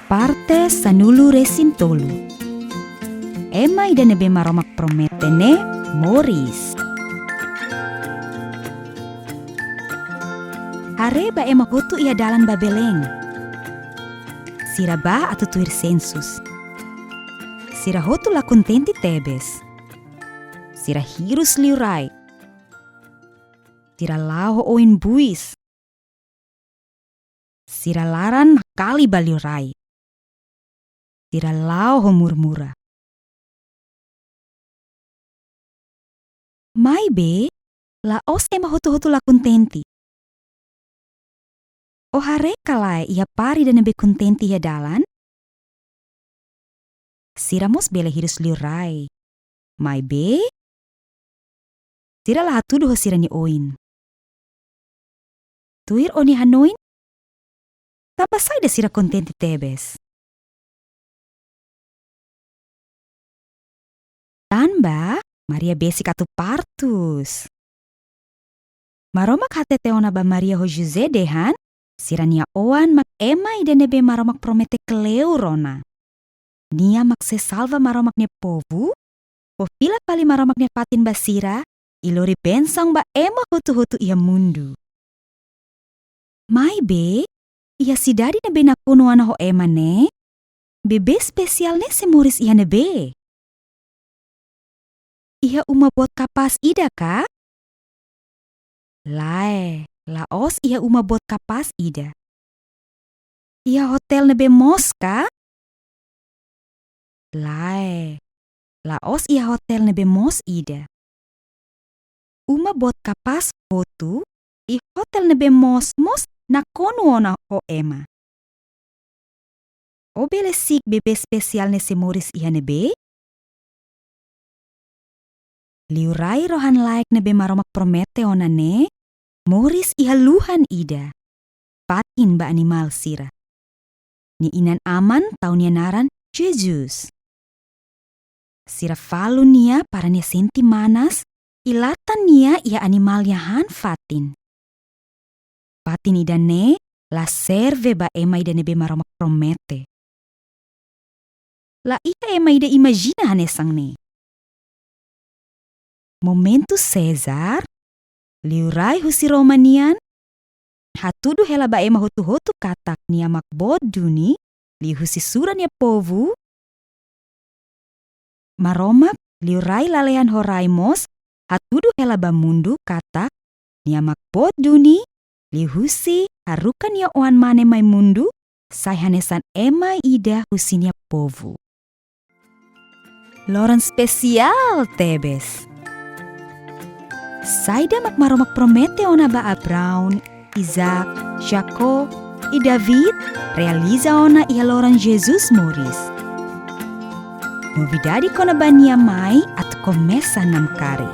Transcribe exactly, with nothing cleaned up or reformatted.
Parte sanulu-resin-tolu. Ema ida ne'ebé Maromak promete ne'e moris. Haree ba ema hotu iha dalan ba Belém. Sira bá atu tuir sensus. Sira hotu la kontente tebes. Sira hirus liurai. Sira la'o ho oin-buis. Sira laran nakali ba liurai. Sira la'o ho murmura. Maibé, la'ós ema hotu-hotu la kontente. Ó haree ka lae iha pár ida ne'ebé kontente iha dalan? Sira mós bele hirus liurai. Maibé, sira la hatudu ho sira-nia oin. Tuir ó-nia hanoin, tanba saida sira kontente tebes? Tanba Maria besik atu partus. Maromak hatete ona ba Maria ho José dehan, sira-nia oan mak ema ida ne'ebé Maromak promete kleur ona. Nia mak sei salva Maromak nia povu, fó fila fali Maromak nia fatin ba sira, i lori bensaun ba ema hotu-hotu iha mundu. Maibé, iha sidade ne'ebé nakonu ona ho ema ne'e, bebé espesiál ne'e sei moris iha ne'ebé? Iha uma boot kapás ida ka? Lae, la'ós iha uma boot kapás ida. Iha otél ne'ebé moos ka? Lae, la'ós iha otél ne'ebé moos ida. Uma boot kapás hotu, i otél ne'ebé moos mós nakonu ona ho ema. Ó bele siik bebé espesiál ne'e sei moris iha ne'ebé? Liurai rohan-laek ne'ebé Maromak promete ona ne'e, moris iha luhan ida, fatin ba animál sira. Nia inan-aman tau nia naran Jesus. Sira falun nia para nia sente manas, i latan nia iha animál nia han fatin. Fatin ida-ne'e la serve ba ema ida ne'ebé Maromak promete. La iha ema ida imajina hanesan ne'e. Momentu César, liurai husi Roma nian, hatudu hela ba ema hotu-hotu katak nia mak boot duni, liuhusi sura nia povu, Maromak, liurai lalehan ho rai mós, hatudu hela ba mundu katak nia mak boot duni, liuhusi haruka nia Oan-Mane mai mundu, sai hanesan ema ida husi nia povu. Loron espesiál tebes. Saida mak Maromak promete ona ba Abraão, Isaac, Jacó, i David, realiza ona iha loron Jesus moris. Novidade kona-ba nia mai atu komesa namkari.